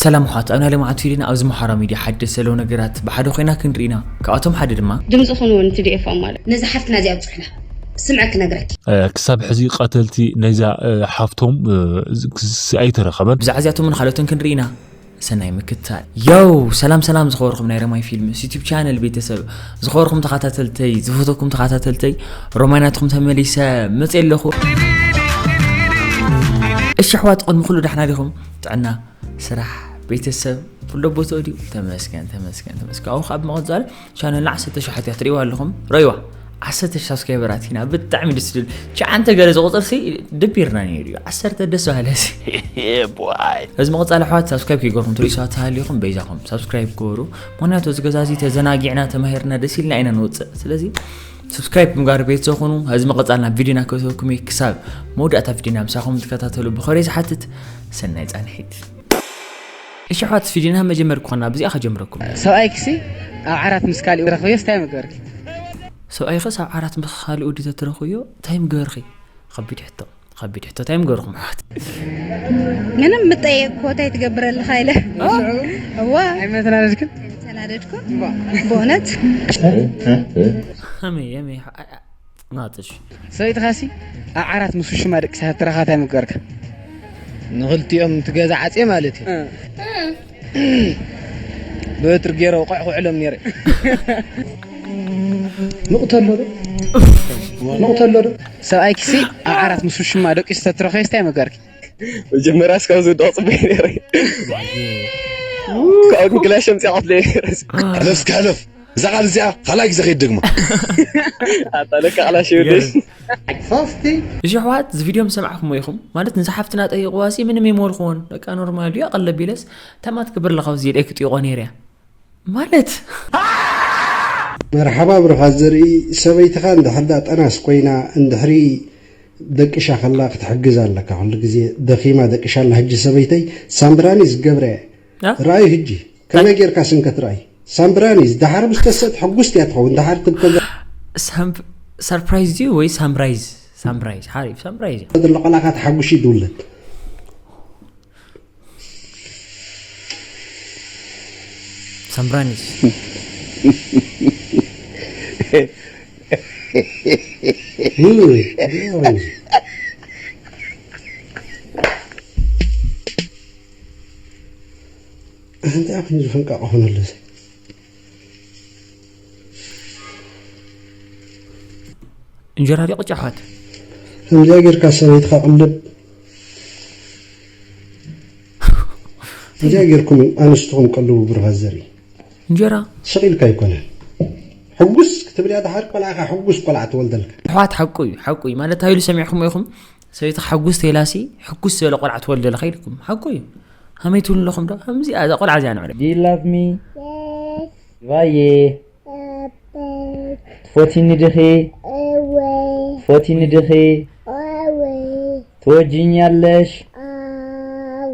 ሰላም ኣሕዋት፣ ኣብ ናይ ሎማዓንቲ ቪድዮና ኣብዚ ማሕበራዊ ሚድያ ሓደስቲ ዘለዉ ነገራት ብሓደ ኮይና ክንርኢ ኢና። ካብኣቶም ሓደ ድማ ድምፂ ኩኑ ንትዲኤፍ ኣማልእ። ነዛ ሓፍትና እዚኣ ኣብፅሑላ። ስምዐ ክነግረኪ። እ፣ ክሳብ ሕዚ ቀተልቲ ናይዛ፣ እ፣ ሓፍቶም፣ እ፣ ዝ-፣ ክስ-፣ ኣይተረኸበን። ብዛዕባ እዚኣቶምን ካልኦትን ክንርኢ ኢና። ሰናይ ምክትታል። ዮው፣ ሰላም ሰላም ዝኸበርኩም ናይ ረማይ ፊልምስ ዩቲዩብ ቻነል ቤተሰብ፣ ዝኸበርኩም ተኸታተልተይ፣ ዝፈተኩም ተኸታተልተይ፣ ሮማይ ናትኩም ተመሊሰ መፅየ ኣለኹ። እሺ ኣሕዋት፣ ቅድሚ ኩሉ ዳሕና ዲኹም? ጥዕና፣ ስራሕ፣ ቤተሰብ፣ ኩሉ ቦትኡ ድዩ? ተመስገን፣ ተመስገን፣ ተመስገን። ካብኡ ካብ መቐፃሊ ቻነልና ዓሰርተ ሽሕ ኣሕዋት እያ ትሪእዋ ኣለኹም። ረይዋ፣ ዓሰርተ ሽሕ ሳብስክራይበራት ኢና። ብጣዕሚ ደስ ዝብል። ትሽዓተ ገለ ዝቑፅር ሲ ደቢርና ነይሩ እዩ። ዓሰርተ ደስ በሃለ ሲ። Yeah, boy። እዚ መቐፃሊ ኣሕዋት ሳብስክራይብ ከይገርኩም ትሪኡ ሰባት ተሃሊኹም በይዛኹም ሳብስክራይብ ግበሩ። ምኽንያቱ እዚ ገዛ እዚ ተዘናጊዕና፣ ተማሂርና፣ ደስ ኢልና ኢና ንወፅእ። ስለዚ ሳብስክራይብ ምግባር ቤተሰብ ኩኑ። እዚ መቐፃልና ቪድዮና ክእተወኩም እዩ። ክሳብ መወዳእታ ቪድዮና ምሳኹም ትከታተሉ ብኸሪ ዝሓትት። ሰናይ ፃንሒት። እሺ ኣሕዋት፣ ቪድዮና መጀመር ክኾና ብዚኣ ከጀምረኩም። ሰብኣይክሲ ኣብ ዓራት ምስ ካሊኡ ረኽብዮስ እንታይ ምገበርኪ? ሰብኣይኸስ ኣብ ዓራት ምስ ካሊኡ ድዩ ተትረኽብዮ እንታይ ምገበርኺ? ከቢድ ሕቶ፣ ከቢድ ሕቶ። እንታይ ምገበርኩም ኣሕዋት? ምንም ምጠየቅ ኮታ ይትገብረልኻ ኢለ። አ? እዋ። ኣይመተናደድክን? ተናደድኩ። እዋ። በእውነት። ሃመይ፣ ሃመይ፣ አ-፣ አ-፣ ናጥሽ። ሰበይትኻሲ ኣብ ዓራት ምስ ውሽማ ደቂሳ ተትረኻ እንታይ ምገበርካ? ንኽልቲኦም ትገዛ ዓጽየ ማለት እዩ። እ። በትሪ ገይረ ቆዕ ክውዕሎም ነይረ። ንቑተሎ ዶ? ንቑተሎ ዶ? ሰብኣይኪሲ ኣብ ዓራት ምስ ውሽማ ደቂሱ ተትረኸስ እንታይ ምገበርኪ? መጀመርያ እስካብ ዝወድቕ ጽበየ ነይረ። ካብኡ ግን ክላሽ ኣምጺኣ ቀትለየ ነይረ። ሕለፍ እስከ ሕለፍ። እዛ ቃል እዚኣ ካልኣይ ግዜ ከይትደግማ። ኣታ ለካ ክላሽ ይወደይ። ሶስቲ። እዚ ኣሕዋት፣ እዚ ቪድዮ ምስ ሰማዕኩሞ ኢኹም፣ ማለት ንዛ ሓፍትና ጠይቕዋ ሲ ምንም ይመልኽዎን። በቃ ኖርማል እዩ፣ ኣቐለብ ኢለስ ተማት ክብር ለኻው ዝየልኤ ክጥይቖ ነይረ እያ። ማለት መርሓባ ብሩኻ ዘርኢ፣ ሰበይትኻ እንድሕር ዳ ጠናስ ኮይና እንድሕሪ ደቂሻ ከላ ክትሕግዝ ኣለካ። ኩሉ ግዜ ደኺማ ደቂሻ ኣላ። ሕጂ ሰበይተይ ሳምብራኒዝ ገብረ እያ። አ? ርኣዩ ሕጂ ከመይ ጌርካ ስንከት ርኣይ። ሳምብራኒዝ ደሓር ምስ ተሰት ሕጉስቲ እያ ትኸውን። ደሓር ትብከል ሳምፕ-፣ ሰርፕራይዝ ድዩ ወይ ሳምራይዝ? ሳምራይዝ፣ ሓሪፍ ሳምራይዝ እዩ። ዘሎ ቆላኻ ተሓጉሽ እዩ ዝውለድ። ሳምብራኒዝ። ኣንታ ኣኹን ዝፈንቃ ኾነለስ። እንጀራ ድዩ ቅጫ ኣሕዋት? ከምዚኣ ጌርካ ሰበይትኻ ቅልብ። ከምዚኣ ጌርኩም ኣንስትኹም ቀልቡ ብሩኻት ዘርኢ። እንጀራ። ስቕ ኢልካ ኣይኮነን። ሕጉስ ክትብል እያ ደሓር ቆልዓኻ ሕጉስ ቆልዓ ትወልደልካ። ኣሕዋት ሓቁ እዩ፣ ሓቁ እዩ። ማለት እንታይ ኢሉ ሰሚዕኹም ኢኹም? ሰበይትኻ ሕጉስ ተይላሲ ሕጉስ ዝበለ ቆልዓ ትወልደልካ ኢልኩም። ሓቁ እዩ። ሃመይ ትብሉ ኣለኹም ዶ? ከምዚኣ እዛ ቆልዓ እዚኣ ንዕረ። Do you love me? Yes. ቫዬ። ትፎቲኒ ድኺ? እወ። ትፎቲኒ ድኺ? እወ። ትወጂኛለሽ? ኣው።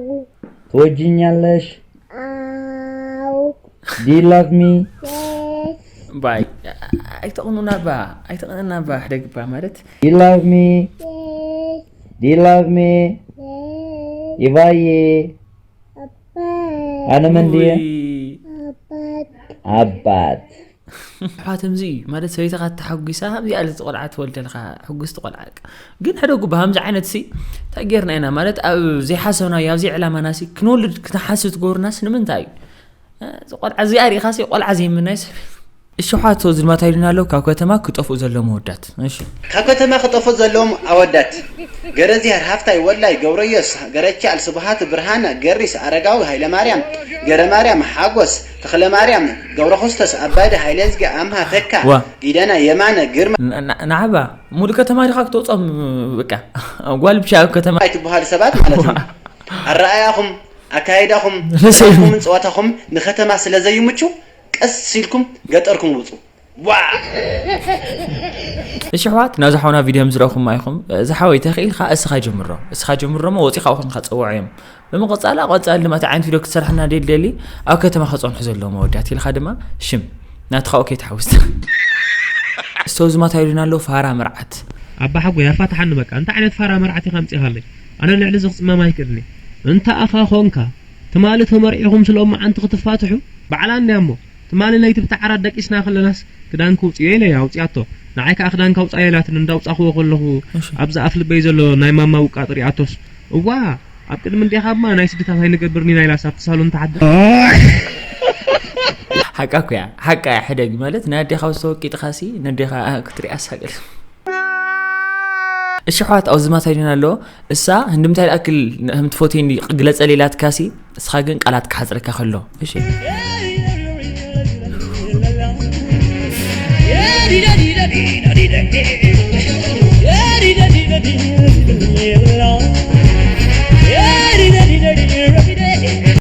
ትወጂኛለሽ? ኣው። Do you love me? Yes. ባይ፣ ኣይተቕኑና ባ፣ ኣይተቕንና ባ፣ ሕደግባ ማለት። Do you love me? Yes. Do you love me? Yes. ይባዬ። ኣነ መን ድየ? ውይ። ኣባት። ኣባት። ኣሕዋት፣ ከምዚ እዩ ማለት፣ ሰበይትኻ ተሓጒሳ፣ ከምዚ ኣለት ቆልዓ ትወልደልካ፣ ሕጉስቲ ቆልዓ። ግን ሕደጉ ብሃምዚ ዓይነት ሲ፣ እንታይ ጌርና ኢና ማለት፣ ኣብ ዘይሓሰብናዮ፣ ኣብ ዘይዕላማና ሲ፣ ክንወልድ ክንሓስብ ትገብሩናስ ንምንታይ እዩ? እ፣ እዚ ቆልዓ እዚኣ ሪኢኻ ሲ፣ ቆልዓ ዘይምናይ ሰብ። እሺ፣ ኣሕዋት፣ እዚ ድማ እንታይ ኢሉና ኣሎ? ካብ ከተማ ክጠፍኡ ዘለዎም ኣወዳት። እሺ። ካብ ከተማ ክጠፍኡ ዘለዎም ኣወዳት። ገረዚሃር ሃፍታይ፣ ወላይ ገብረዮስ፣ ገረቻል ስብሃት፣ ብርሃነ፣ ገሪስ፣ ኣረጋዊ፣ ሃይለማርያም፣ ገረማርያም፣ ሓጎስ፣ ተኽለማርያም፣ ገብረክርስቶስ፣ ኣባዲ፣ ሃይለዝጊ፣ ኣምሃ፣ ተካ፣ ዋ። ጊደና፣ የማነ፣ ግርማ። ን-፣ ን-፣ ንዓባ፣ ሙሉእ ከተማ ዲኻ ክተውፅኦም? በቃ፣ ጓል ብቻ ኣብ ከተማ። ኣይትበሃሉ ሰባት ማለት እዩ። ኣረኣያኹም፣ ኣካይዳኹም፣ ረሰይ። ባህልኩምን ፀዋታኹም ንከተማ ስለ ዘይምቹ፣ ቀስ ኢልኩም ገጠርኩም ውፁ። ዋ! እሺ ኣሕዋት፣ ናብዚ ሓውና ቪድዮ ምስ ረእኹም ኢኹም፣ እዚ ሓወይ ተኽኢልካ እስኻ ጀምሮ፣ እስኻ ጀምሮ እሞ ወፂኻ ኣብኡ ኮንካ ፀውዖ እዮም። ብምቕፃል ኣብ ቀፃሊ ድማ እቲ ዓይነት ቪድዮ ክትሰርሐና ደሊ ደሊ ኣብ ከተማ ከፀንሑ ዘለዎም ኣወዳት ኢልካ ድማ ሽም ናትኻ ኦኬ ትሓውስ። እስቶ ዝማታ ኢሉና ኣሎ ፋራ መርዓት። ኣባ ሓጎይ ኣፋትሓኒ በቃ። እንታይ ዓይነት ፋራ መርዓት ኢኻ ኣምፂኻለይ? ኣነ ልዕሊ እዚ ክፅመም ኣይክእልን እየ። እንተ ኣኻ ኾንካ ትማሊ ተመርዒኹም ስለ መዓንቲ ክትፋትሑ ባዕላ እንድያ እሞ፣ ትማሊ ለይቲ ብታ ዓራት ደቂስና ከለናስ ክዳንኪ ውፅዮ ኢለያ ኣውፅያቶ። ንዓይ ከዓ ክዳንካ ውፃዮ ኢላትኒ እንዳውፃኽዎ ከለኹ እሺ። ኣብዚ ኣፍ ልበይ ዘሎ ናይ ማማ ውቃጥ ሪኣቶስ እዋ ኣብ ቅድሚ እንዲኻ እማ ናይ ስድታት ኣይንገብርን ኢና ኢላስ ኣብቲ ሳሎን ትሓድር። ሓቃ እኮ እያ ሓቃ እያ ሕደግ ማለት ናይ ኣዴኻ ውስተ ወቂጥኻሲ ነዴኻ ክትሪኣ ሳቅል እሺ ኣሕዋት ኣብዚ ማታይ ዲና ኣሎ እሳ ህንድምታይ ልኣክል ህምትፎትኒ ግለጸ ሌላትካሲ እስኻ ግን ቃላት ክሓጽረካ ከሎ እሺ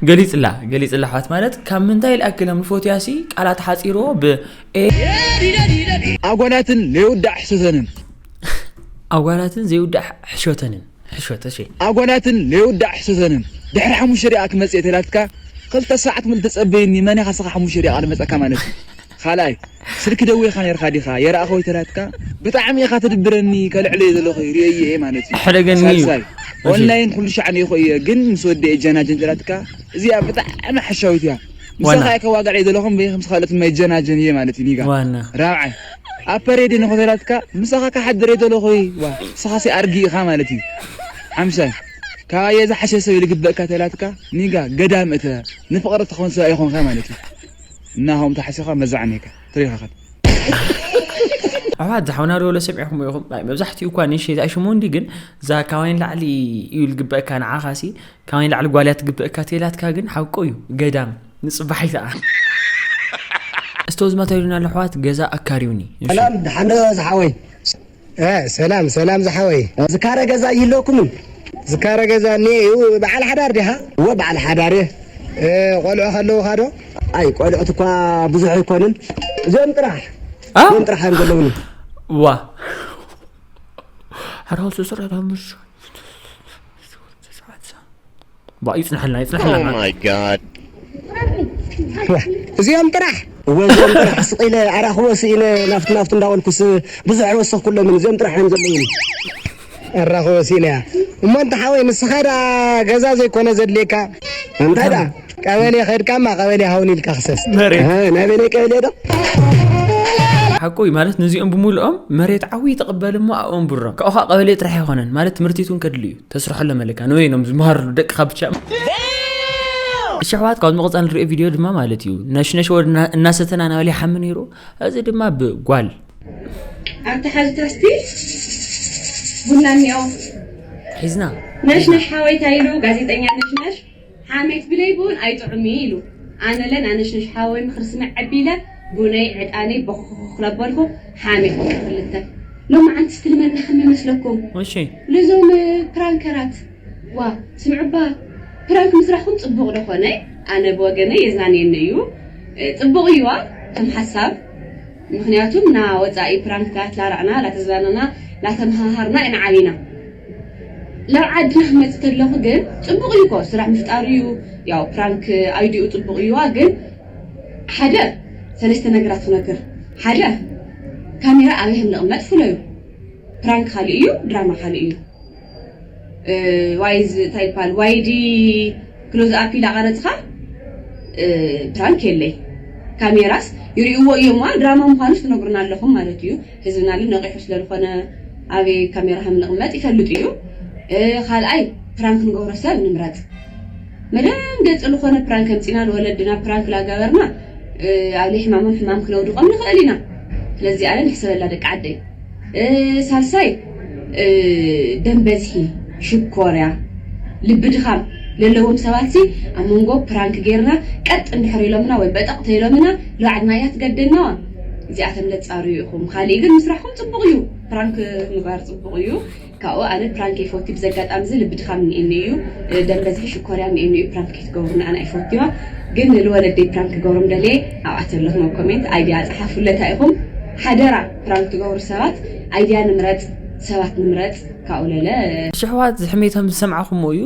ገሊጽላ ገሊጽላ ኣሕዋት ማለት ካብ ምንታይ ልኣክል ህምትፎትያሲ ቃላት ሓጺርዎ ብ ኣጓላትን ለይውዳእ ሕሰተንን ኣጓላትን ዘይውዳእ ሕሾተንን ሕሾተ ሸ ኣጓላትን ለይውዳእ ሕሰተንን ድሕሪ ሓሙሽተ ደቂቃ ክመጽእ ተላትካ ክልተ ሰዓት ሙሉ ተጸበይኒ መን ኢኻ ስኻ ሓሙሽተ ደቂቃ ልመጸካ ማለት እዩ ካልኣይ ስልኪ ደዊኻ ነርካ ዲኻ የረኣኸ ወይ ተላትካ ብጣዕሚ ኢኻ ትድብረኒ ከልዕለየ ዘለኹ ርእየ ማለት እዩ ሕደገኒ እዩ። ሳልሳይ ኦንላይን ኩሉ ሻዕ ነይኮ እየ ግን ምስ ወደ የጀናጀን ተላትካ እዚኣ ብጣዕሚ ሓሻዊት እያ ምሳኻ እየ ከዋጋዕ እየ ዘለኹም በይ ከምስ ካልኦት ማይ ጀናጀን እየ ማለት እዩ ኒጋ ዋና ራብዓይ ኣብ ፐሬድ ንኾተላትካ ምሳኻ ክሓድር እየ ዘለኹ ዋ ንስኻ ሲ ኣርጊ ኢኻ ማለት እዩ ሓምሳይ ካባየ ዝሓሸ ሰብ ልግበእካ ተላትካ ኒጋ ገዳም እተ ንፍቕሪ ትኸውን ሰብ ኣይኾንካ ማለት እዩ እና ኸም ተሓሲኻ መዛዕን እየካ ትሪኻ ኸድ ኣሕዋት ዝሓውና ዶ ለሰብ ኢኹም ኢኹም መብዛሕትኡ እኳ ንሸይ ዝኣሽሙ እንዲ ግን እዛ ካባይን ላዕሊ እዩ ልግበእካ ንዓኻሲ ካባይ ላዕሊ ጓልያ ትግብእካ ቴላትካ ግን ሓቆ እዩ ገዳም ንጽባሒታ እስቶዝማ ተይሉና ኣለሕዋት ገዛ ኣካሪውኒ ሰላም ድሓን ዝሓወይ ሰላም ሰላም ዝሓወይ ዝካረ ገዛ ይህለኩምን ዝካረ ገዛ እኒኤ እዩ በዓል ሓዳር ዲኻ እወ በዓል ሓዳር እየ ቆልዑ ከለውኻ ዶ ኣይ ቆልዑት እኳ ብዙሕ ኣይኮንን እዚኦም ጥራሕ እዚኦም ጥራሕ እዮም ዘለውኒ ዋ ሕራሱ ስረ ይፅናሓልና ይፅናሓልና Oh my god. እዚኦም ጥራሕ እወ እዚኦም ጥራሕ ስቕ ኢለ ኣራኽቦ ስኢነ ናፍቲ ናፍቲ እንዳበልኩስ ብዙሕ ወሰኽኩሎምን እዚኦም ጥራሕ እዮም ዘለውኒ ኣራኽቦ ስኢነ እያ እሞ እንተ ሓወይ ንስኻ ዳ ገዛ ዘይኮነ ዘድልየካ እንታይ ዳ ቀበሌ ከድካ ማ ቀበሌ ሃውን ኢልካ ክሰስ ናበለይ ቀበሌ ዶ ሓቁ እዩ ማለት ነዚኦም ብምልኦም መሬት ዓው ይተቐበል እሞ ኣብኦም ብሮም ካብኡ ከዓ ቀበሌ ጥራሕ ኣይኮነን ማለት ትምህርቲቱን ከድሊ እዩ ተስርሐሎም ኣለካ ንበይኖም ዝመሃርሉ ደቅኻ ብቻ እሺ ኣሕዋት ካብ መቐፃል ንሪኦ ቪድዮ ድማ ማለት እዩ ነሽነሽ ወድ እናሰተና ናበል ይሓሚ ነይሩ እዚ ድማ ብጓል ኣብቲ ሓዚ ተስቲ ቡና እኒኦ ሒዝና ነሽነሽ ሓወይታ ኢሉ ጋዜጠኛ ነሽነሽ ሓሜት ብለይ ብኡን ኣይጥዑም እዩ ኢሉ ኣነለ ናነሽነሽ ሓወይ ምኽሪ ስምዕ ዕቢለ ቡነይ ዕጣነይ ቦኽኽ ለበልኩ ሓሜት ክልተ ሎማዓንቲ ስትልመና ከም ይመስለኩም እሺ ልዞም ፕራንከራት ዋ ስምዑባ ፕራንክ ምስራሕኩም ፅቡቕ ዶ ኮነ ኣነ ብወገነይ የዝናንየኒ እዩ ፅቡቕ እዩዋ ከም ሓሳብ ምኽንያቱ እና ወፃኢ ፕራንክ ላትላራዕና ላተዝናናና ላተመሃሃርና ኢና ዓቢና ናብ ዓድና ክመፅእ ተለኹ ግን ፅቡቕ እዩ ኮ ስራሕ ምፍጣር እዩ ያው ፕራንክ ኣይዲኡ ፅቡቕ እዩዋ ግን ሓደ ሰለስተ ነገራት ክነግር ሓደ ካሜራ ኣበይ ከም ንቕመጥ ፍለዩ ፕራንክ ካልእ እዩ ድራማ ካልእ እዩ ዋይዝ እንታይ ይባል ዋይዲ ክሎዝ ኣፕ ኢላ ቀረፅኻ ፕራንክ የለይ ካሜራስ ይርእይዎ እዮም ዋ ድራማ ምዃኑስ ትነግሩና ኣለኹም ማለት እዩ ህዝብና ግን ነቂሑ ስለዝኾነ ኣበይ ካሜራ ከም ንቕመጥ ይፈልጥ እዩ ካልኣይ ፕራንክ ንገብሮ ሰብ ንምረፅ መደንገፂ ዝኾነ ፕራንክ ከምፂና ንወለድና ፕራንክ ላገበርና ኣብ ሕማሞም ሕማም ክነውድቆም ንኽእል ኢና ስለዚ ኣነ ንሕሰበላ ደቂ ዓደይ ሳልሳይ ደም በዝሒ ሽኮርያ ልቢ ድኻም ለለዎም ሰባት ሲ ኣብ መንጎ ፕራንክ ጌርና ቀጥ እንድሕር ኢሎምና ወይ በጠቕ ተኢሎምና ልባዕድና እያ ትገደናዋ እዚኣተም ለፃርዩ ኢኹም ካሊእ ግን ምስራሕኩም ፅቡቕ እዩ ፕራንክ ምግባር ፅቡቕ እዩ ካብኡ ኣነ ፕራንክ ይፈቱ ብዘጋጣሚ እዚ ልቢ ድኻም እኒኤኒ እዩ ደም በዝሒ ሽኮርያ እኒኤኒ እዩ ፕራንክ ከይትገብሩ ንኣና ይፈትዋ ግን ንወለደይ ፕራንክ ክገብሮም ደልየ ኣብኣ ተለኹም ኣብ ኮሜንት ኣይድያ ጸሓፉለታ ኢኹም ሓደራ ፕራንክ ትገብሩ ሰባት ኣይድያ ንምረጽ ሰባት ንምረጽ ካብኡ ለለ ሽሕዋት ዝሕሜቶም ዝሰምዓኹሞ እዩ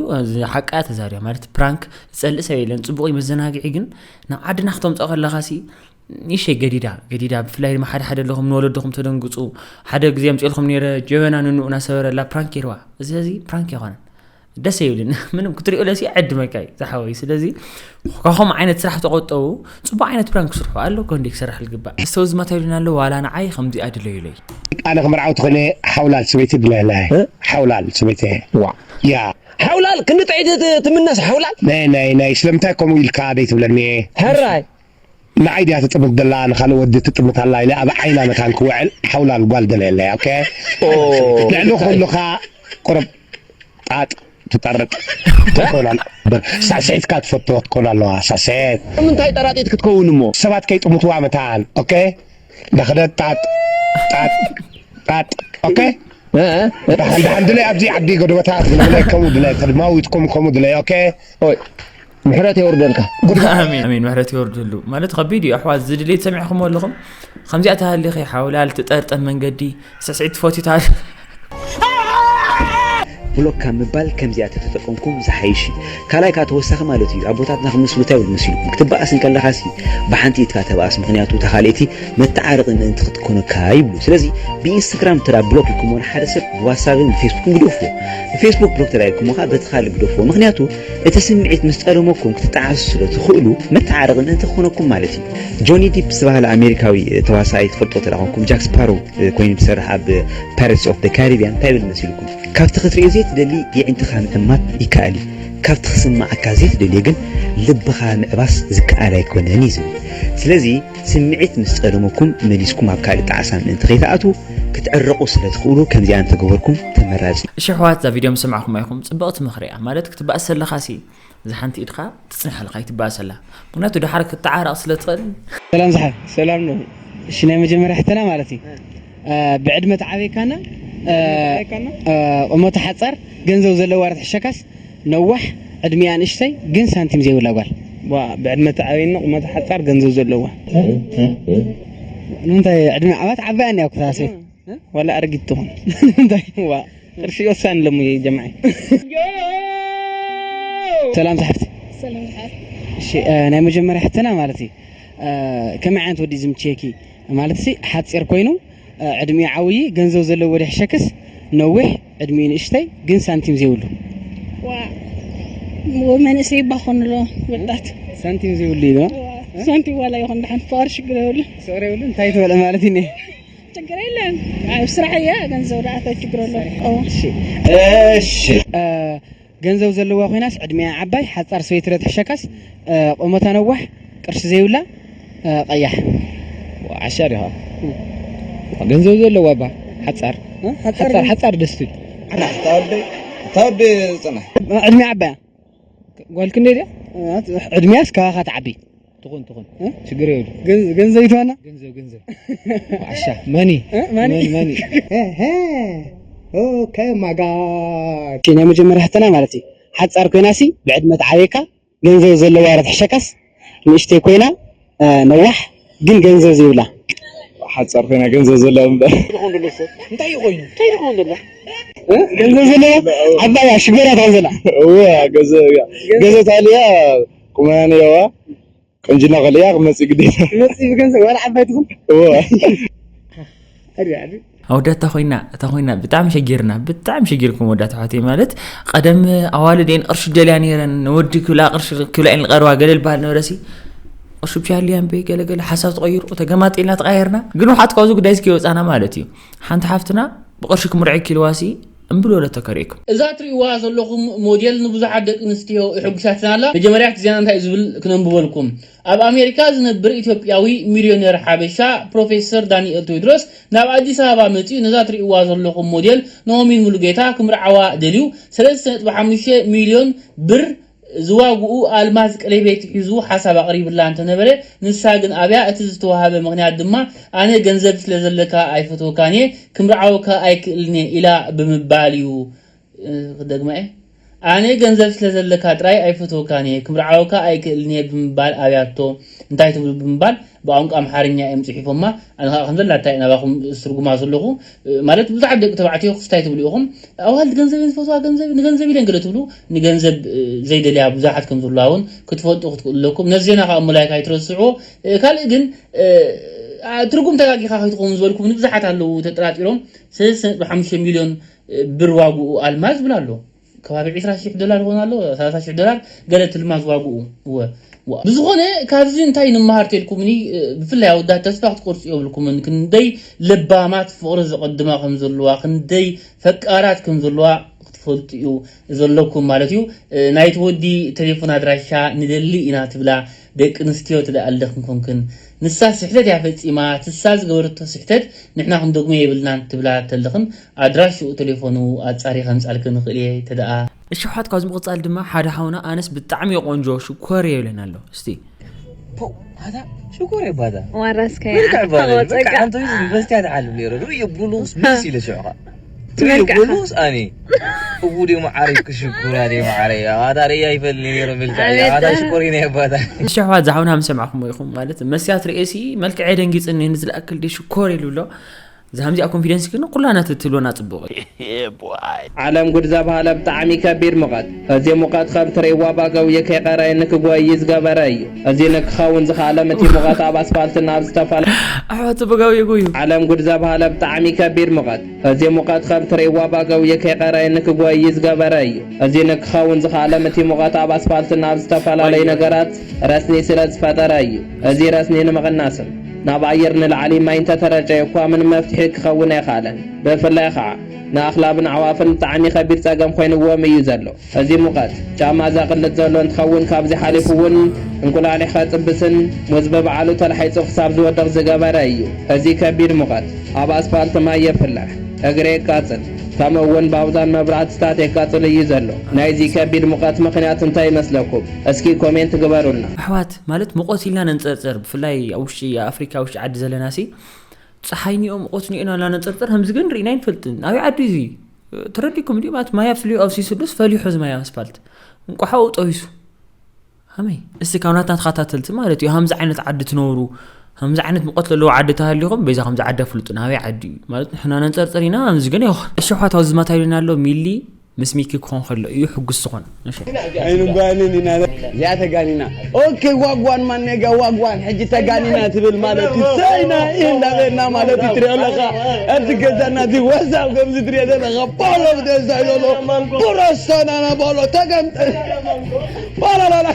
ሓቃ ተዛርያ ማለት ፕራንክ ዝጸልእ ሰብ የለን ጽቡቕ መዘናግዒ ግን ናብ ዓድና ክተምፅኦ ከለኻ ሲ ንእሽተይ ገዲዳ ገዲዳ ብፍላይ ድማ ሓደ ሓደ ኣለኹም ንወለድኹም ተደንግፁ ሓደ ግዜ ኣምፅኤልኩም ነይረ ጀበና ንንኡ እናሰበረላ ፕራንክ ገይርዋ እዚ እዚ ፕራንክ ኣይኮነን ደስ ይብልን ምንም ክትሪኦ ለሲ ዕድመካ እዩ ዝሓወይ። ስለዚ ካብኹም ዓይነት ስራሕ ተቆጠቡ። ጽቡቅ ዓይነት ፕራንክ ስርሑ ኣሎ ኮንዲ ክሰርሕ ልግባእ። እስተውዝ ማታ ይሉና ኣሎ ዋላ ንዓይ ከምዚኣ ድለዩለይ። ኣነ ክምርዓው ትኾነ ሓውላል ስበይቲ ድለላ ሓውላል ስበይቲ ዋ ያ ሓውላል ክንዲ ጥዒት ትምነስ ሓውላል ናይ ናይ ናይ ስለምንታይ ከምኡ ኢልካ ደይ ትብለኒ ሕራይ ንዓይ ድያ ትጥምት ደላ ንኻልእ ወዲ ትጥምት ኣላ ኢለ ኣብ ዓይና መታን ክውዕል ሓውላል ጓል ደለየለይ ኦኬ ልዕሊ ኩሉኻ ቁርብ ጣጥ ትጠርጥ ትኮና ሳስዒትካ ትፈትዎ ትኮን ኣለዋ ሳስዒት ምንታይ ጠራጢት ክትከውን እሞ ሰባት ከይጥምትዋ መታን ኦኬ ዳኸደ ጣጥ ጣጥ ጣጥ ኦኬ ዳሓን ዳሓን ድለይ ኣብዚ ዓዲ ጎደበታ ዝለብለይ ከምኡ ድለይ ተድማዊት ከምኡ ከምኡ ድለይ ኦኬ ምሕረት የውርደልካ ኣሜን ኣሜን ምሕረት ይወርደሉ ማለት ከቢድ እዩ ኣሕዋት ዝድሌት ሰሚዕኹም ኣለኹም ከምዚኣ ተሃሊኺ ሓውላል ትጠርጠም መንገዲ ስስዒት ትፈትዩ ተሃሊ ብሎክ ካብ ምባል ከምዚኣ ተተጠቀምኩም ዝሓይሽ እዩ። ካልኣይ ከዓ ተወሳኺ ማለት እዩ። ኣቦታትና ክምስሉ እንታይ ይብሉ መሲልኩም? ክትበኣስ እንከለኻሲ ብሓንቲ ኢድካ ተበኣስ፣ ምኽንያቱ እታ ካልኣይቲ መተዓረቒ ምእንቲ ክትኮነካ ይብሉ። ስለዚ ብኢንስታግራም እንተ ብሎክ ኢልኩሞ ንሓደ ሰብ ብዋትሳፕን ብፌስቡክን ግደፍዎ። ብፌስቡክ ብሎክ እንተ ኢልኩሞ ከዓ በቲ ካልእ ግደፍዎ። ምኽንያቱ እቲ ስምዒት ምስ ጠለመኩም ክትጠዓሱ ስለ ትኽእሉ መተዓረቒ ምእንቲ ክኾነኩም ማለት እዩ። ጆኒ ዲፕ ዝተባህለ ኣሜሪካዊ ተዋሳኣይ ትፈልጦ እንተ ኮይንኩም ጃክ ስፓሮ ኮይኑ ዝሰርሕ ኣብ Pirates of the Caribbean እንታይ ይብል መሲልኩም? ካብቲ ክትርእዮ ዘይትደሊ የዒንትኻ ምዕማት ይከኣል እዩ። ካብቲ ክስምዓካ ዘይትደልዮ ግን ልብኻ ምዕባስ ዝከኣል ኣይኮነን እዩ ዝብል። ስለዚ ስምዒት ምስ ጸለመኩም መሊስኩም ኣብ ካልእ ጣዕሳ ምእንቲ ከይትኣትዉ ክትዕረቑ ስለ ትኽእሉ ከምዚኣ እንተገበርኩም ተመራጺ እዩ። እሺ ኣሕዋት እዛ ቪድዮ ምስ ሰማዕኹማ ኢኹም ጽብቕቲ ምኽሪ እያ ማለት ክትበኣስ ዘለኻሲ እዛ ሓንቲ ኢድካ ትጽንሓልካ ኣይትበኣሰላ ምኽንያቱ ደሓር ክትዓረቕ ስለ ትኽእል ሰላም ዝሓ ሰላም ነው እሺ ናይ መጀመርያ ሕተና ማለት እዩ ብዕድመ ተዓበይካና ቁመቱ ሓጻር ገንዘብ ዘለዋ ርትሕሸካስ ነዋሕ ዕድሚኣ ንእሽተይ ግን ሳንቲም ዘይብላ ጓል ዋ ብዕድመ ተዓበይና ቁመቱ ሓጻር ገንዘብ ዘለዋ ንምንታይ ዕድመ ዓባት ዓባያ እኒያ ኩታሴ ዋላ ኣረጊት ትኹን እንታይ ዋ ቅርሺ ወሳኒ ለሙ ጀማዒ ሰላም ዝሓፍቲ ሰላም ዝሓፍቲ እሺ ናይ መጀመርያ ሕትና ማለት እዩ ከመይ ዓይነት ወዲ ዝምችየኪ ማለት ሲ ሓፂር ኮይኑ ዕድሚኡ ዓብዪ ገንዘብ ዘለዎ ድሕሸክስ ነዊሕ ዕድሚኡ ንእሽተይ ግን ሳንቲም ዘይብሉ መንእሰይ ይባኾን ኣሎ ወጣት ሳንቲም ዘይብሉ ይብሎ ሳንቲም ዋላ ይኹን ድሓን ፍቕሪ ሽግር የብሉ ፍቕሪ የብሉ እንታይ ትበለ ማለት እዩ ችግር የለን ኣብ ስራሕ እያ ገንዘብ ደኣተ ችግር ኣሎ እሺ ገንዘብ ዘለዋ ኮይናስ ዕድሚኣ ዓባይ ሓፃር ሰበይቲ ዶ ትሕሸካስ ቁመታ ነዋሕ ቅርሺ ዘይብላ ቀያሕ ዓሻ ዲኻ ገንዘብ ዘለዋ ባ ሓፃር ሓፃር ሓፃር ደስ ትብል ታወዲ ፅናሕ ዕድሚኣ ዓባያ ጓል ክንደይ ድያ ዕድሚያስ ካባኻ ትዓቢ ትኹን ትኹን ችግር የብሉ ገንዘብ ይትዋና ገንዘብ ገንዘብ ዓሻ መኒ መኒ መኒ ከማጋ ናይ መጀመርያ ሕተና ማለት እዩ ሓፃር ኮይናሲ ብዕድመ ተዓበየካ ገንዘብ ዘለዋ ርትሕሸካስ ንእሽተይ ኮይና ነዋሕ ግን ገንዘብ ዘይብላ ሓፃር ኮይና ገንዘብ ዘለዋ እምበር እንታይ ኮይኑ እንታይ ኮይኑ ዘሎ ገንዘብ ዘለዋ ዓባያ ሽገራ ትኾን ዘላ ገንዘብ ታልያ ቁመና ነዋ ቆንጅና ከልያ ክመፅእ ግዴታ ክመፅእ ብገንዘብ ዋላ ዓባይ ትኹን ኣወዳት እታ ኮይና እታ ኮይና ብጣዕሚ ሸጊርና ብጣዕሚ ሸጊርኩም ወዳት ኣሕዋተይ ማለት ቀደም ኣዋልድ የን ቅርሺ ደልያ ነይረን ንወዲ ክብላ ቅርሺ ክብላ የን ዝቐርባ ገለ ዝበሃል ነበረሲ ቅርሺ ብቻ ሃልያ እምበይ ገለ ገለ ሓሳብ ትቐይሩ ተገማጢልና ተቓየርና ግን ውሓት ካብዚ ጉዳይ እስኪ ወፃና ማለት እዩ ሓንቲ ሓፍትና ብቅርሺ ክምርዐኪ ኢልዋሲ እምብል ወለቶ ከርእየኩም። እዛ ትርእይዋ ዘለኹም ሞዴል ንብዙሓት ደቂ ኣንስትዮ የሐጉሳትና ኣላ። መጀመርያ እቲ ዜና እንታይ እዩ ዝብል ክነንብበልኩም። ኣብ ኣሜሪካ ዝነብር ኢትዮጵያዊ ሚልዮነር ሓበሻ ፕሮፌሰር ዳንኤል ቴዎድሮስ ናብ ኣዲስ ኣበባ መጺኡ ነዛ ትርእይዋ ዘለኹም ሞዴል ናኦሚን ሙሉጌታ ክምርዓዋ ደልዩ ሰለስተ ነጥቢ ሓሙሽተ ሚልዮን ብር ዝዋግኡ ኣልማዝ ቀለቤት ሒዙ ሓሳብ ኣቕሪብላ እንተነበረ፣ ንሳ ግን ኣብያ፣ እቲ ዝተዋህበ ምኽንያት ድማ ኣነ ገንዘብ ስለ ዘለካ ኣይፈትወካን እየ፣ ክምርዓወካ ኣይክእልን እየ ኢላ ብምባል እዩ። ክደግማ እየ። ኣነ ገንዘብ ስለ ዘለካ ጥራይ ኣይፈትወካን እየ፣ ክምርዓወካ ኣይክእልን እየ ብምባል ኣብያቶ። እንታይ ትብሉ ብምባል ብቋንቋ ኣምሓርኛ እዮም ጽሒፎማ። ኣነ ኸኣ ከም ዘላታ እየ ናባኹም ዝትርጉማ ዘለኹ። ማለት ብዙሓት ደቂ ተባዕትዮ ክስታይ ትብሉ ኢኹም። ኣዋልድ ገንዘብ እየን ዝፈትዋ፣ ገንዘብ ንገንዘብ ኢለን ገለ ትብሉ፣ ንገንዘብ ዘይደልያ ብዙሓት ከም ዘለዋ እውን ክትፈልጡ ክትክእሉ ኣለኩም። ነዚ ዜና ከዓ እሞ ላይክ ኣይትረስዕዎ። ካልእ ግን ትርጉም ተጋጊኻ ከይትኸውን ዝበልኩም ንብዙሓት ኣለዉ ተጠራጢሮም። ሰለስተ ነጥቢ ሓሙሽተ ሚልዮን ብር ዋግኡ ኣልማዝ ዝብል ኣሎ። ከባቢ ዕስራ ሽሕ ዶላር ይኾን ኣሎ፣ ሰላሳ ሽሕ ዶላር ገለ ትልማዝ ዋግኡ። እወ። ዋ። ብዝኾነ ካብዚ እንታይ ንምሃር ተልኩምኒ? ብፍላይ ኣወዳት ተስፋ ክትቆርጹ የብልኩምን። ክንደይ ለባማት ፍቕሪ ዘቐድማ ከም ዘለዋ፣ ክንደይ ፈቃራት ከም ዘለዋ ክትፈልጡ እዩ ዘለኩም ማለት እዩ። ናይቲ ወዲ ቴሌፎን ኣድራሻ ንደሊ ኢና ትብላ፣ ደቂ ኣንስትዮ ትደኣልደኽን ኮንክን። ንሳ ስሕተት እያ ፈጺማ፣ ትሳ ዝገበረቶ ስሕተት ንሕና ክንደግሞ የብልናን ትብላ ተለኽን፣ ኣድራሽኡ ቴሌፎኑ ኣጻሪ ከምጻልክ ንኽእል እየ ተደኣ። እሺ፣ ሓት ካብዚ ምቕጻል ድማ ሓደ ሓውና ኣነስ ብጣዕሚ ቆንጆ ሽኮር የብለና ኣሎ። እስቲ። ፖ፣ ኣታ ሽኮር ይባታ። ዋራስከ ብልክዕ ባለ፣ በቃ ሓንቶ ዩኒቨርሲቲ ኣትዓልም ነይሩ። ሪዮ ብሉስ ምስ ኢለ ሽዕኻ። ሪዮ ትመልክዕኻ። ብሉስ ኣኒ። እቡ ዲ መዓረይ ክሽኩር ኣዲ መዓረይ። ኣታ ሪያ ይፈልኒ ነይሩ ብልክዕ። ኣታ ሽኮር ይነ ይባታ። እሺ፣ ኣሕዋት፣ ዝሓውና ምስ ሰማዕኹም ኢኹም ማለት፣ መስያት ርእሲ መልክዐ ደንጊጽኒ ንዝለኣክል ዲ ሽኮር ኢሉ ኣሎ። እዚ ከምዚኣ ኮንፊደንስ ግን ኩላና ትትብሎና ጽቡቕ እዩ። ዓለም ጉድ ዘብሃለ ብጣዕሚ ከቢድ ሙቐት። እዚ ሙቐት ከም ትርእይዋ ባገውየ ከይቐረየኒ ክጎይ ዝገበረ እዩ። እዚ ንክኸውን ዝኸኣለ እቲ ሙቐት ኣብ ኣስፋልትና ኣብ ዝተፈላለ ኣሕዋት በጋው የጎዩ። ዓለም ጉድ ዘብሃለ ብጣዕሚ ከቢድ ሙቐት። እዚ ሙቐት ከም ትርእይዋ ባገውየ ከይቐረየኒ ክጎይ ዝገበረ እዩ። እዚ ንክኸውን ዝኸኣለ እቲ ሙቐት ኣብ ኣስፋልትና ኣብ ዝተፈላለዩ ነገራት ረስኒ ስለ ዝፈጠረ እዩ። እዚ ረስኒ ንምቕናስን ናብ ኣየር ንላዕሊ ማይ እንተተረጨየ እኳ ምንም መፍትሒ ክኸውን ኣይኸኣለን። ብፍላይ ኸዓ ንኣኽላብን ኣዕዋፍን ብጣዕሚ ከቢድ ጸገም ኮይንዎም እዩ ዘሎ። እዚ ሙቐት ጫማ ዘቕልጥ ዘሎ እንትኸውን፣ ካብዚ ሓሊፉ እውን እንቁላሊሕ ከጽብስን ሙዝ ብባዕሉ ተላሒጹ ክሳብ ዝወድቕ ዝገበረ እዩ። እዚ ከቢድ ሙቐት ኣብ ኣስፋልት ማይ የፍልሕ፣ እግሪ የቃጽል፣ ከምኡ እውን ባውዛን መብራህትታት የቃጽል እዩ ዘሎ። ናይዚ ከቢድ ሙቐት ምኽንያት እንታይ ይመስለኩም? እስኪ ኮሜንት ግበሩልና። ኣሕዋት፣ ማለት ሙቐት ኢልና ነንጸርጸር፣ ብፍላይ ኣብ ውሽጢ ኣፍሪካ፣ ውሽጢ ዓዲ ዘለና ሲ፣ ጸሓይ ኒኦ፣ ሙቐት ኒኦ ኢልና ነንጸርጸር፣ ከምዚ ግን ርኢና ኣይንፈልጥን። ኣበይ ዓዲ እዚ? ተረዲእኩም ድዩ? ማለት ማይ ኣብ ፍልዩ ኣብ ሲሱዱስ ፈሊሑ እዚ ማይ ኣብ ኣስፋልት። እንቋሓኡ ጠቢሱ። ከመይ? እስቲ ካብ ናትና ተኸታተልቲ ማለት እዩ፣ ከምዚ ዓይነት ዓዲ ትነብሩ፣ ከምዚ ዓይነት ሙቐት ዘለዎ ዓዲ ተሃሊኹም፣ በዛ ከምዚ ዓዲ ኣፍልጡና፣ ኣበይ ዓዲ እዩ? ማለት ንሕና ነንጸርጸር ኢና፣ ከምዚ ግን ይኹን። እሺ፣ ኣሕዋት፣ ኣብዚ ማታ ይብለና ኣሎ፣ ሚሊ ምስ ሚኪ ክኾን ከሎ እዩ ሕጉስ ዝኾን። እሺ። ኣይንጓንን ኢና። እዚኣ ተጋኒና። ኦኬ፣ ዋግዋን ማን ኔጋ ዋግዋን፣ ሕጂ ተጋኒና ትብል ማለት እዩ። ሰይና እንዳበልና ማለት እዩ፣ ትሪኦ ኣለኻ። ኣብቲ ገዛና እዚ ወዛብ ከምዚ ትሪኦ ዘለኻ፣ ፖሎ ብደዛ ይሎ፣ ቡረስቶናና ፖሎ ተገምጠ። ፓላላላ።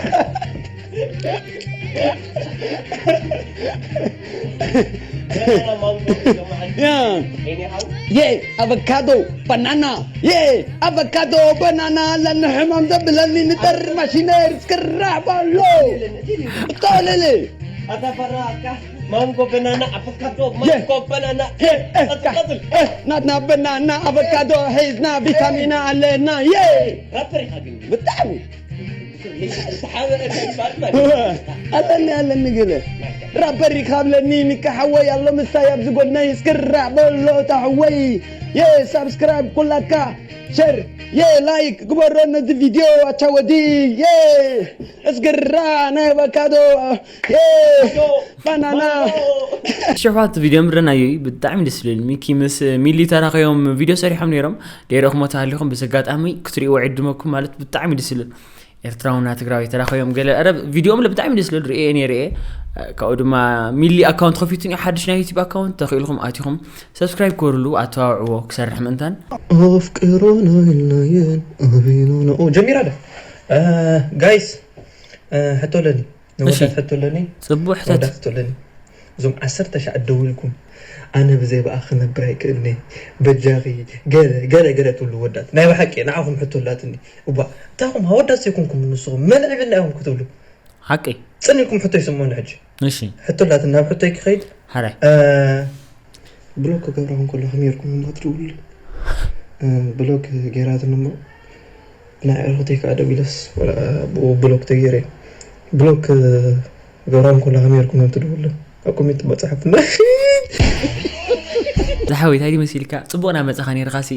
ያ። የ፣ ኣቮካዶ፣ ባናና። የ፣ ኣቮካዶ፣ ባናና፣ ለንሕማም ዘብለኒ ንጠር ማሽነር ስክራዕ ባሎ። ጠልል። ኣታ ፈራካ፣ ማንጎ፣ በናና፣ ኣቮካዶ፣ የ። ማንጎ፣ በናና። የ፣ እ፣ ቀጽል፣ ካ፣ ቀጽል። እ፣ ናትና በናና፣ ኣቮካዶ፣ ሒዝና ቪታሚና ኣለና። የ። ራፐር ኢኻ ግን። ብጣዕሚ። ኣለኒ፣ ኣለኒ ገለ ራፐር ይካብለኒ ንካ ሓወይ ኣሎ ምሳይ ኣብዚ ጎድነይ እስክራዕ በሎ እታ ሓወይ። የ ሳብስክራይብ ኩላካ ሸር የ ላይክ ግበሮ ነዚ ቪድዮ ኣቻወዲ የ እስክራ ናይ ኣቮካዶ የ ባናና። ሽፋት ቪድዮ ምረናዮ እዩ፣ ብጣዕሚ ደስ ዝብል። ሚኪ ምስ ሚሊ ተራኸዮም ቪድዮ ሰሪሖም ነይሮም። ደይረኹሞ ተሃሊኹም ብዚ ኣጋጣሚ ክትሪእዎ ዕድመኩም ማለት ብጣዕሚ ደስ ዝብል። ኤርትራውና ትግራዊ ተራኸዮም ገለ፣ ኧረ ቪድዮም ብጣዕሚ ደስ ዝብል፣ ርእየ ነይረ እየ። ካብኡ ድማ ሚሊ ኣካውንት ከፊቱ እኒኦ፣ ሓድሽ ናይ ዩቲዩብ ኣካውንት፣ ተኽኢልኩም ኣቲኹም ሰብስክራይብ ክበርሉ ኣተባብዕዎ ክሰርሕ ምእንታን። ኣፍቅሮና ኢልናየን ኣበይና ንኦ ጀሚራ ዶ? እ፣ ጋይስ፣ እ፣ ሕቶ ኣለኒ። እሺ። ንወዳት ሕቶ ኣለኒ። ጽቡቅ ሕተት። ንወዳት ሕቶ ኣለኒ። እዞም ዓሰርተ ሻዕ ደዊልኩም፣ "ኣነ ብዘይ ብኣኺ ክነብር ኣይክእልኒ፣ በጃኺ፣ ገለ፣ ገለ፣ ገለ" ትብሉ ወዳት። ናይ ብሓቂ ንዓኹም ሕቶ ኣላትኒ። እባ፣ እንታኹም ኣወዳት ዘይኮንኩም ንስኹም፣ መን ዕብልና ኢኹም ክትብሉ? ሓቂ። ጽን ኢልኩም ሕቶ ይስምዑኒ ሕጂ። እሺ። ሕቶ ኣላትኒ፣ ናብ ሕቶይ ክኸይድ። ሓራይ። እ፣ ብሎክ ክገብራ እንከሎ ከመይ ጌርኩም እሞ ክትድውሉ? እ፣ ብሎክ ጌራትኒ እሞ፣ ናይ ዕርክተይ ከዓ ደዊለስ፣ ወላ ብኡ ብሎክ ተገይረ። ብሎክ ክገብራ እንከሎ ከመይ ጌርኩም እዮም ትድውሉ? ኣብ ኮሜንት እሞ ጸሓፉና። ዝሓወይ፣ እንታይ ድዩ መሲልካ? ጽቡቕ እናመጻኻ ነይርካ ሲ፣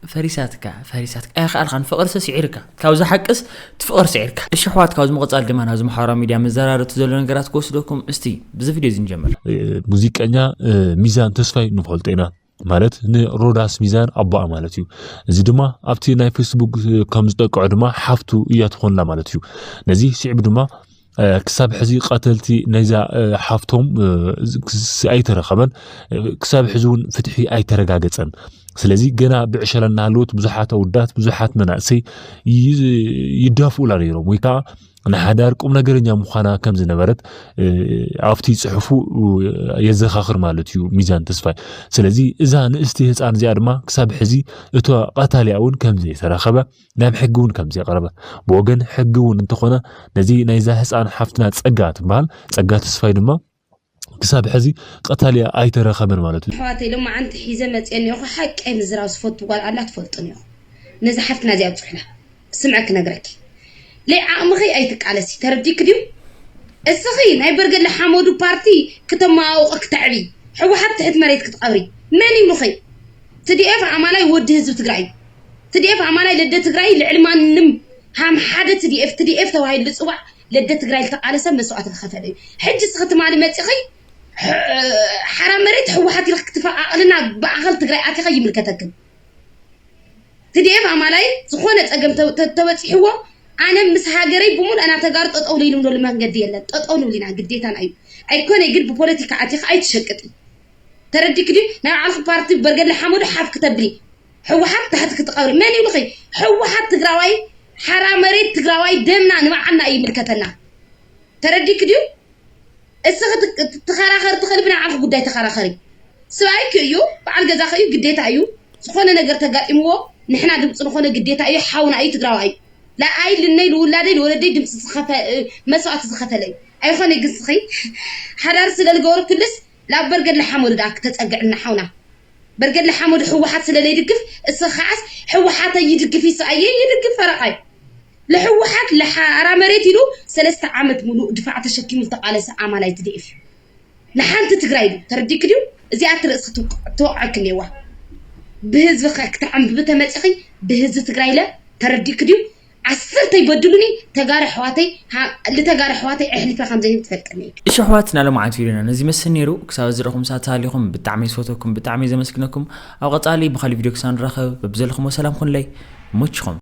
ፈሪሳትካ፣ ፈሪሳትካ። ኣይኸኣልካን፣ ፍቕርሰ ስዒርካ። ካብዚ ሓቅስ ትፍቕር ስዒርካ። እሺ ኣሕዋት፣ ካብዚ ምቕጻል ድማ ናብዚ ማሕበራዊ ሚድያ መዘራረብቲ ዘሎ ነገራት ክወስደኩም። እስቲ ብዚ ቪድዮ እዚ ንጀምር። ሙዚቀኛ፣ እ፣ ሚዛን ተስፋይ ንፈልጦ ኢና። ማለት ንሮዳስ ሚዛን ኣቦኣ ማለት እዩ። እዚ ድማ ኣብቲ ናይ ፌስቡክ፣ እ፣ ከም ዝጠቅዖ ድማ ሓፍቱ እያ ትኾንላ ማለት እዩ። ነዚ ስዒቡ ድማ፣ እ፣ ክሳብ ሕዚ ቀተልቲ ናይዛ፣ እ፣ ሓፍቶም፣ እ፣ ዝ-፣ ክስ-፣ ኣይተረኸበን። እ፣ ክሳብ ሕዚ እውን ፍትሒ ኣይተረጋገጸን። ስለዚ ገና ብዕሸላ እናሃለወት ብዙሓት ኣወዳት፣ ብዙሓት መናእሰይ ይ- ይዳፍኡላ ነይሮም፣ ወይ ከዓ ንሓዳር ቁም ነገረኛ ምዃና ከም ዝነበረት ኣብቲ ፅሑፉ የዘኻኽር ማለት እዩ ሚዛን ተስፋይ። ስለዚ እዛ ንእስቲ ህፃን እዚኣ ድማ ክሳብ ሕዚ እቶ ቀታሊኣ እውን ከም ዘይተረኸበ፣ ናብ ሕጊ እውን ከም ዘየቐረበ፣ ብወገን ሕጊ እውን እንተኾነ ነዚ ናይዛ ህፃን ሓፍትና ፀጋ ትበሃል፣ ፀጋ ተስፋይ ድማ ክሳብ ሕዚ ቀታሊኣ ኣይተረኸበን ማለት እዩ። ኣሕዋተይ፣ ሎማዓንቲ ሒዘ መፅየ እኒኦኹ፣ ሓቀይ ምዝራብ ዝፈቱ ጓል ኣላ ትፈልጡ እኒኦኹ። ነዚ ሓፍትና እዚኣ ኣብፅሑላ። ስምዐ ክነግረኪ። ለይ ዓቕምኺ ኣይትቃለሲ፣ ተረዲክ ድዩ? እስኺ ናይ በርገለ ሓመዱ ፓርቲ ክተመዋውቕ ክተዕቢ፣ ሕወሓት ትሕት መሬት ክትቐብሪ መን ይብሉኺ? ትዲኤፍ ኣማላይ ወዲ ህዝቢ ትግራይ እዩ። ትዲኤፍ ኣማላይ ለደ ትግራይ ልዕሊ ማንም ሃም ሓደ ትዲኤፍ ትዲኤፍ ተባሂሉ ዝፅዋዕ ለደ ትግራይ ዝተቃለሰ መስዋእቲ ዝኸፈለ እዩ። ሕጂ እስኺ ትማሊ መፂኺ ሓራ መሬት ሕወሓት ኢልክ ክትፈቃቅልና ብኣኸል ትግራይ ኣቲኸ ይምልከተክን። ትዲኤፍ ኣማላይ ዝኾነ ፀገም ተበፂሕዎ ኣነ ምስ ሃገረይ ብሙሉእ ኣና ተጋሩ ጠጠው ልኢሉ ምኖሉ መንገዲ የለን። ጠጠው ንብል ኢና፣ ግዴታና እዩ። ኣይኮነ ግን ብፖለቲካ ኣቲኻ ኣይትሸቅጥ። ተረዲክ ድዩ? ናይ ባዕልክ ፓርቲ በርገለ ሓመዱ ሓፍ ክተብሊ፣ ሕወሓት ታሕቲ ክትቀብሪ መን ይብልኺ? ሕወሓት ትግራዋይ ሓራ መሬት ትግራዋይ ደምና ንባዕልና እዩ ይምልከተና። ተረዲክ ድዩ? እስኺ ትከራኸሪ ትኽእሊ ብናይ ባዕልክ ጉዳይ ተከራኸሪ። ስባይክ እዩ፣ በዓል ገዛክ እዩ፣ ግዴታ እዩ። ዝኾነ ነገር ተጋጢምዎ ንሕና ድምፂ ዝኾነ ግዴታ እዩ። ሓውና እዩ፣ ትግራዋይ እዩ። ለኣይ ልነይ ልውላደይ ልወለደይ ድምፂ መስዋእቲ ዝኸፈለ እዩ። ኣይኾነ ግን ስኺ ሓዳር ስለ ልገበሩ ክልስ ላብ በርገድ ለሓመዱ ደኣ ክተፀግዕልና ሓውና። በርገድ ለሓመዱ ሕወሓት ስለ ለይድግፍ እስኺ ከዓስ ሕወሓተ ይድግፍ ይስኣየ ይድግፍ ፈረቓይ። ለሕወሓት ለሓራ መሬት ኢሉ ሰለስተ ዓመት ሙሉእ ድፋዕ ተሸኪሙ ዝተቃለሰ ኣማላይ ትዲኤፍ እዩ። ንሓንቲ ትግራይ ኢሉ ተረዲክ ድዩ? እዚኣ ትርእስ ትወቅዐክ እኒዋ። ብህዝቢ ክትዕንብቢ ተመፂኺ ብህዝቢ ትግራይ ኢለ ተረዲክ ድዩ? ዓሰርተ ይበድሉኒ ተጋሩ ኣሕዋተይ ልተጋሩ ኣሕዋተይ ኣሕሊፈ ከም ዘይህብ ትፈልጥኒ። እሺ ኣሕዋት፣ ናሎም ዓንቱ ኢሉና ነዚ መስል ነይሩ። ክሳብ ዝረኹም ሳት ሃሊኹም ብጣዕሚ ዝፈተኩም ብጣዕሚ ዘመስግነኩም። ኣብ ቀጻሊ ብኻሊ ቪድዮ ክሳብ ንራኸብ በብዘለኹም ሰላም ኩንለይ። ሙችኹም።